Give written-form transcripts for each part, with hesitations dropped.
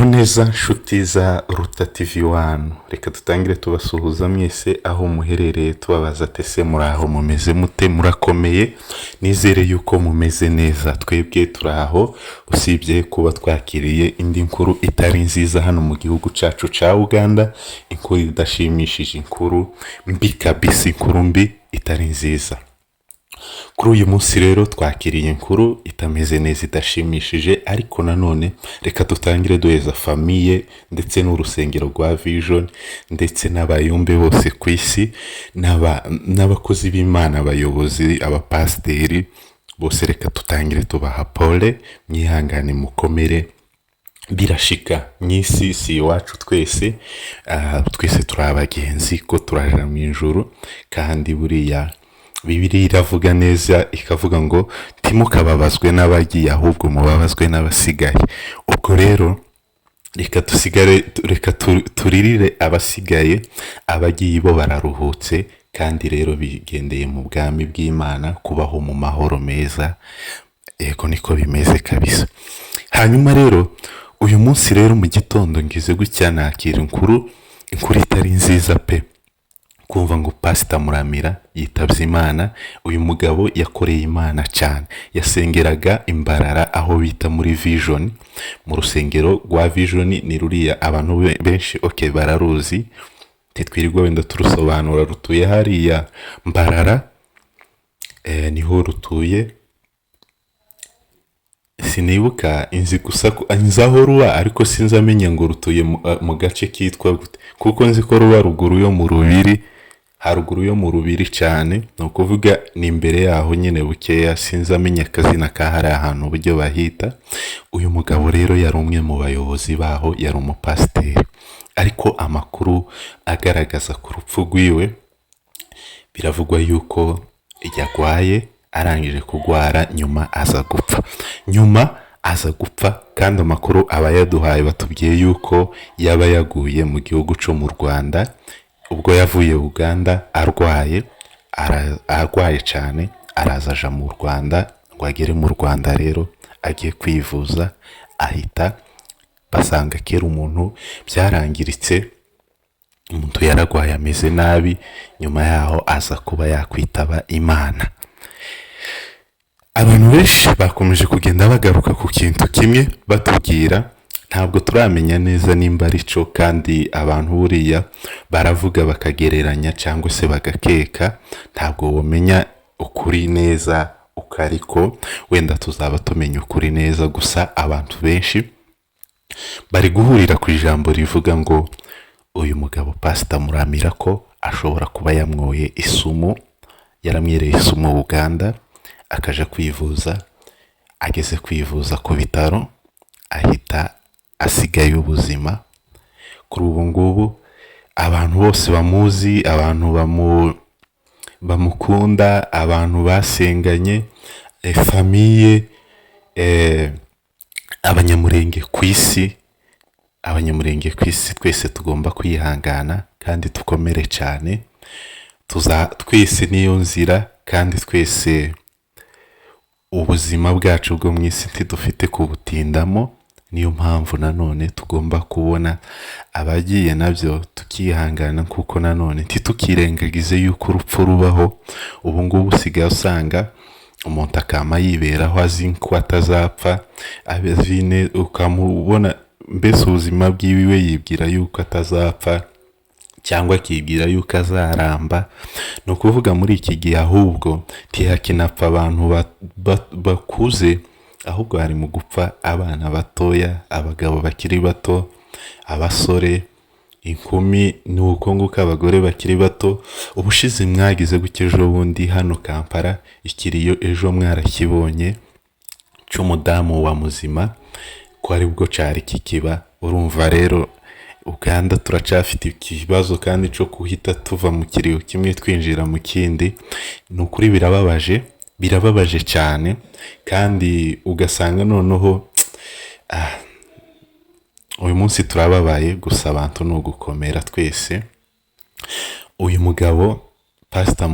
Muraho neza nshuti za Ruta TV One, reka dutangire tubasuhuza mwese aho muherereye, tubabaza ati: "Ese muraho, mumeze mute, murakomeye?" Nizere yuko mumeze neza. Twebwe turaho, usibye kuba twakiriye indi nkuru itari nziza hano mu gihugu cyacu cya Uganda, inkuru idashimishije, inkuru mbi kabisa, inkuru mbi itari nziza. Kuri uyu munsi rero twakiriye inkuru itameze neza, idashimishije, ariko nanone reka dutangire duheza famille ndetse n'urusengero rwa Vision ndetse n'abayumbe bose ku isi, n'abakozi b'Imana, abayobozi, abapasiteri bose. Reka dutangire tubaha pole, mwihangane, mukomere, birashika mu isi, si iwacu twese. Twese turi abagenzi ko turaja mu ijuru. Kandi buriya Bibiliya iravuga neza, ikavuga ngo: "Ntimukababazwe n'abagiye, ahubwo mubabazwe n'abasigaye." Ubwo rero reka dusigare, reka turirire abasigaye. Abagiye bo bararuhutse, kandi rero bigendeye mu bwami bw'Imana kubaho mu mahoro meza. Yego, niko bimeze kabisa. Hanyuma rero uyu munsi rero mu gitondo ngize gutya nakira inkuru, inkuru itari nziza pe, kumva ngo Pasita Muramira yitabye Imana. Uyu mugabo yakoreye Imana cyane, yasengeraga i Mbarara aho bita muri Vision, mu rusengero rwa Vision. Ni ruriya abantu benshi, ok, bararuzi, ntitwirirwa wenda turusobanura. Rutuye hariya Mbarara, niho rutuye. Sinibuka inzi gusa nzi aho ruba, ariko sinzi amenya ngo rutuye mu gace kitwa gute, kuko nzi ko ruba ruguru yo mu Rubiri, haruguru yo mu Rubiri cyane, ni ukuvuga ni imbere yaho nyine bukeya. Sinzi amenya akazina ka hariya ahantu uburyo bahita. Uyu mugabo rero yari umwe mu bayobozi baho, yari umupasiteri. Ariko amakuru agaragaza ku rupfu rwiwe, biravugwa yuko yagwaye, arangije kugwara nyuma aza gupfa, nyuma aza gupfa. Kandi amakuru aba yaduhaye batubwiye yuko yaba yaguye mu gihugu cyo mu Rwanda ubwo yavuye Uganda arwaye, arwaye cyane, araza aja mu Rwanda. Ngo agere mu Rwanda rero agiye kwivuza, ahita basanga kera umuntu byarangiritse, umuntu yaragwaye ameze nabi. Nyuma yaho aza kuba yakwitaba Imana. Abantu benshi bakomeje kugenda bagaruka ku kintu kimwe batubwira, ntabwo turamenya neza nimba ari cyo. Kandi abantu buriya baravuga bakagereranya cyangwa se bagakeka, ntabwo wamenya ukuri neza uko ariko. Wenda tuzaba tumenya ukuri neza. Gusa abantu benshi bari guhurira ku ijambo rivuga ngo uyu mugabo Pasita Muramira ko ashobora kuba yamwoye isumu, yaramwereye isumu Uganda, akaja kwivuza. Ageze kwivuza ku bitaro ahita asigaye ubuzima. Kuri ubu ngubu abantu bose bamuzi, abantu bamukunda, abantu basenganye, famille, Abanyamurenge ku isi, Abanyamurenge ku isi twese tugomba kwihangana kandi dukomere cyane. Tuza twese niyo nzira, kandi twese ubuzima bwacu bwo mu isi ntidufite kubutindamo. Niyo mpamvu nanone tugomba kubona abagiye nabyo tukihangana, kuko nanone ntitukirengagize yuko urupfu rubaho. Ubu ngubu usigaye usanga umuntu akama yiberaho azi ko atazapfa, azi ukamubona mbese ubuzima bwiwe yibwira yuko atazapfa cyangwa akibwira yuko azaramba. Ni ukuvuga muri iki gihe ahubwo ntihakinapfa abantu bakuze, ahubwo hari mu gupfa abana batoya, abagabo bakiri bato, abasore, inkumi, ni uko nguko, abagore bakiri bato. Ubushize mwagize gutya ejo bundi hano Kampala, ikiriyo ejo mwarakibonye cy'umudamu wa muzima, ko aribwo cyari kikiba. Urumva rero Uganda turacyafite ikibazo kandi cyo guhita tuva mu kiriyo kimwe twinjira mu kindi. Ni ukuri birababaje, birababaje cyane. Kandi ugasanga noneho uyu munsi turababaye. Gusa abantu ni ugukomera twese. Uyu mugabo Pasita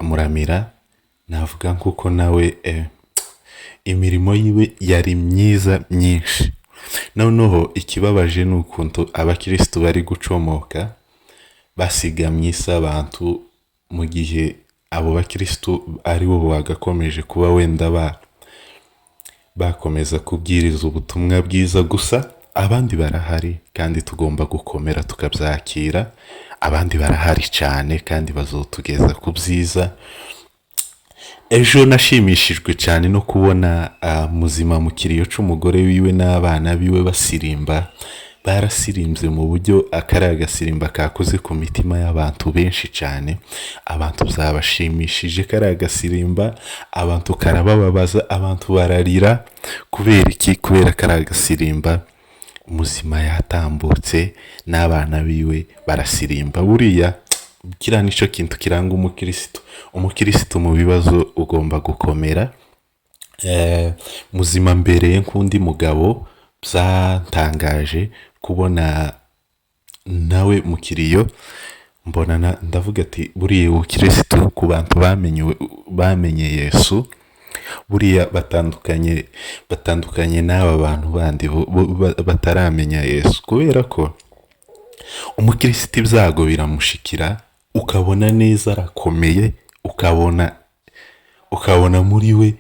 Muramira, navuga kuko nawe imirimo yiwe yari myiza myinshi. Noneho ikibabaje ni ukuntu abakirisitu bari gucomoka basiga mu isi abantu, mu gihe abo bakirisitu ari bo bagakomeje kuba wenda bakomeza kubwiriza ubutumwa bwiza. Gusa abandi barahari kandi tugomba gukomera tukabyakira. Abandi barahari cyane kandi bazotugeza ku byiza. Ejo nashimishijwe cyane no kubona Muzima mu kiriyo cy'umugore wiwe n'abana biwe basirimba. Barasirimbye mu buryo akari agasirimba kakoze ku mitima y'abantu benshi cyane. Abantu byabashimishije kari agasirimba, abantu karabababaza, abantu bararira. Kubera iki? Kubera kari agasirimba Muzima yatambutse n'abana biwe barasirimba. Buriya kiriya nicyo kintu kiranga umukirisitu. Umukirisitu mu bibazo ugomba gukomera. Muzima mbereye nk'undi mugabo, byantangaje kubona nawe mu kiriyo. Mbona ndavuga ati buriya ubukirisitu ku bantu bamenye Yesu, buriya batandukanye n'aba bantu bandi bataramenya Yesu. Kubera ko umukirisitu ibyago biramushikira, ukabona neza arakomeye, ukabona muri we,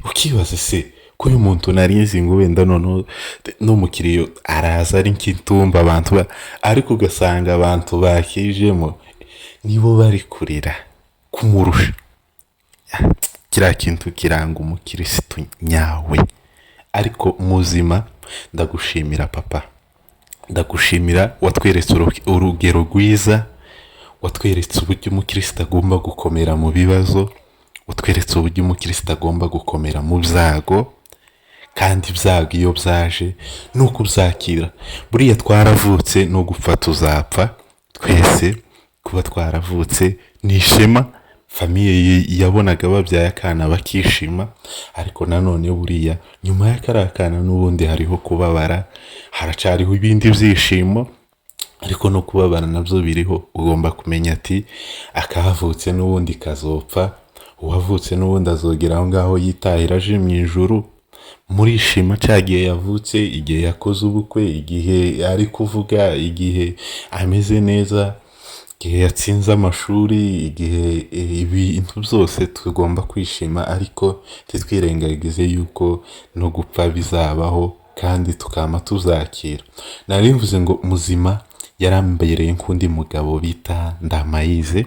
ukibaza se ko uyu muntu nari nzi ngo wenda noneho no mu kiriyo araza ari nk'itumba abantu, ariko ugasanga abantu bakijemo nibo bari kurira kumurusha. Kiriya kintu kiranga umukirisitu nyawe. Ariko Muzima, ndagushimira papa, ndagushimira, watweretse urugero rwiza, watweretse uburyo umukirisitu agomba gukomera mu bibazo, watweretse uburyo umukirisitu agomba gukomera mu byago. Kandi ibyago iyo byaje ni ukubyakira. Buriya twaravutse, no gupfa tuzapfa twese. Kuba twaravutse ni ishema. Famille yabonaga babyaye akana bakishima, ariko nanone buriya nyuma y'akariya kana n'ubundi hariho kubabara, haracyariho ibindi byishimo, ariko no kubabara nabyo biriho. Ugomba kumenya ati akavutse n'ubundi kazopfa, uwavutse n'ubundi azogera aho ngaho yitahira aje mu ijuru. Murishima cya gihe yavutse, igihe yakoze ubukwe, igihe ari kuvuga, igihe ameze neza, igihe yatsinze amashuri, igihe ibintu byose tugomba kwishima, ariko ntitwirengagize yuko no gupfa bizabaho kandi tukaba tuzakira. Nari mvuze ngo Muzima yarambereye nk'undi mugabo bita Ndamayize.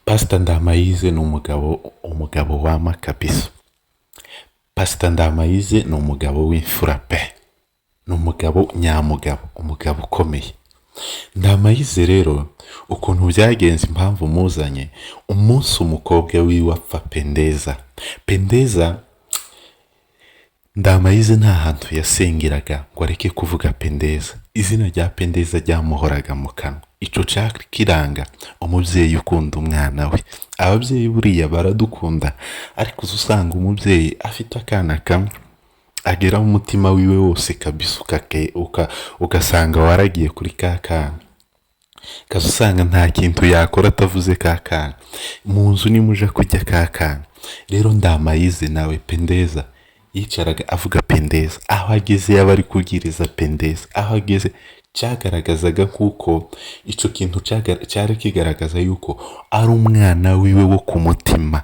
Pasita Ndamayize ni umugabo wama kabisa. Pasita Ndamayize ni umugabo w'imfura pe, ni umugabo nyamugabo, umugabo ukomeye. Ndamayize rero ukuntu byagenze, impamvu muzanye, umunsi umukobwa wiwe apfa, Pendeza, Pendeza, Ndamayize nta hantu yasengeraga ngo areke kuvuga Pendeza. Izina rya Pendeza ryamuhoraga mu kanwa. Icyo kiranga umubyeyi ukunda umwana we. Ababyeyi buriya baradukunda, ariko uza usanga umubyeyi afite akana kamwe agera mu mutima wiwe wose kabisa, ugasanga waragiye kuri ka kana, ukaza usanga nta kintu yakora atavuze ka kana. Mu nzu nimuja kujya ka kana. Rero Ndamayize nawe Pendeza yicaraga avuga Pendeza, aho ageze yaba ari kubwiriza Pendeza, aho ageze cyagaragazaga nk'uko icyo kintu cyari kigaragaza yuko ari umwana wiwe wo ku mutima,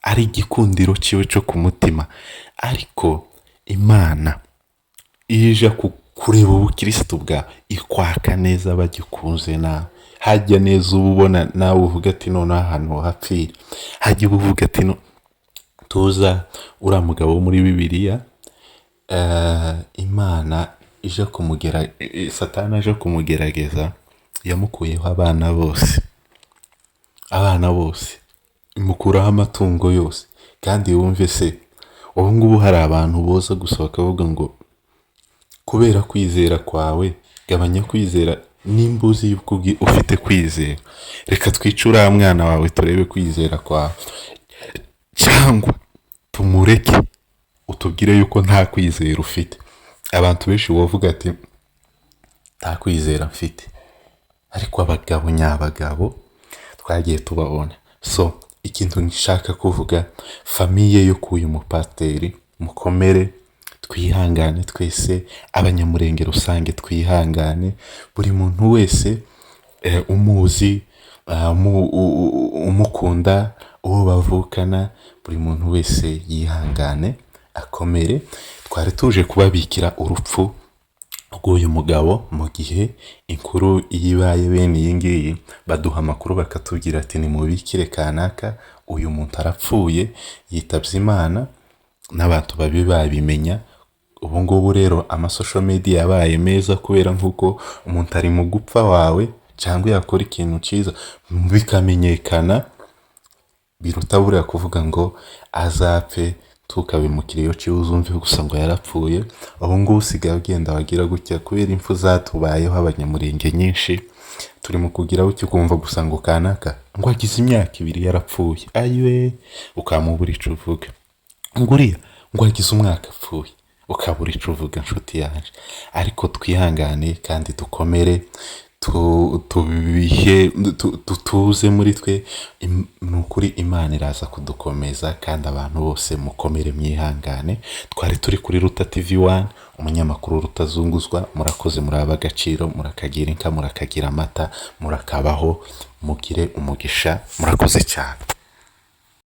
ari igikundiro cyiwe cyo ku mutima. Ariko Imana iyo ija kureba ubukirisitu bwawe, ikwaka neza bagikunze nawe, hajya neza uba ubona nawe uvuga ati noneho ahantu hapfira, hajya uba uvuga ati no tuza uriya mugabo wo muri Bibiliya, Imana ije kumugera, Satani aje kumugerageza, yamukuyeho abana bose, abana bose imukuraho amatungo yose. Kandi wumve se, ubu ngubu hari abantu boza gusa bakavuga ngo kubera kwizera kwawe, gabanya kwizera, nimba uzi yuko ufite kwizera, reka twice uriya mwana wawe turebe kwizera kwawe, cyangwa tumureke utubwire yuko nta kwizera ufite. Abantu benshi bavuga ati nta kwizera mfite, ariko abagabo nyabagabo twagiye tubabona. So ikintu nshaka kuvuga, famille yo k'uyu mupasiteri, mukomere, Twihangane twese, Abanyamurenge rusange twihangane, buri muntu wese umuzi, umukunda, uwo bavukana, buri muntu wese yihangane akomere. Twari tuje kubabikira urupfu rw'uyu mugabo mu gihe inkuru iyo ibaye bene iyi ngiyi, baduha amakuru bakatubwira ati nimubikire kanaka, uyu muntu arapfuye, yitabye Imana, n'abantu babi babimenya. Ubu ngubu rero ama social media yabaye meza, kubera nk'uko umuntu ari mu gupfa wawe cyangwa yakora ikintu cyiza bikamenyekana, biruta buriya kuvuga ngo azapfe tukabe mu kiriyo ciwe uzumve gusa ngo yarapfuye. Ubu ngubu usigaye ugenda wagira gutya kubera impfu zatubayeho Abanyamurenge nyinshi, turi mu kugira gutya ukumva gusa ngo kanaka ngo agize imyaka 2 yarapfuye, ayiwe, ukamubura ico uvuga, ngo uriya ngo agize umwaka apfuye, ukabura ico uvuga, nshuti yanje. Ariko twihangane kandi dukomere, tutuze muri twe. Ni ukuri Imana iraza kudukomeza, kandi abantu bose mukomere mwihangane. Twari turi kuri Ruta TV 1, umunyamakuru Rutazunguzwa. Murakoze, muri ab'agaciro, murakagira inka, murakagira amata, murakabaho, mugire umugisha, murakoze cyane.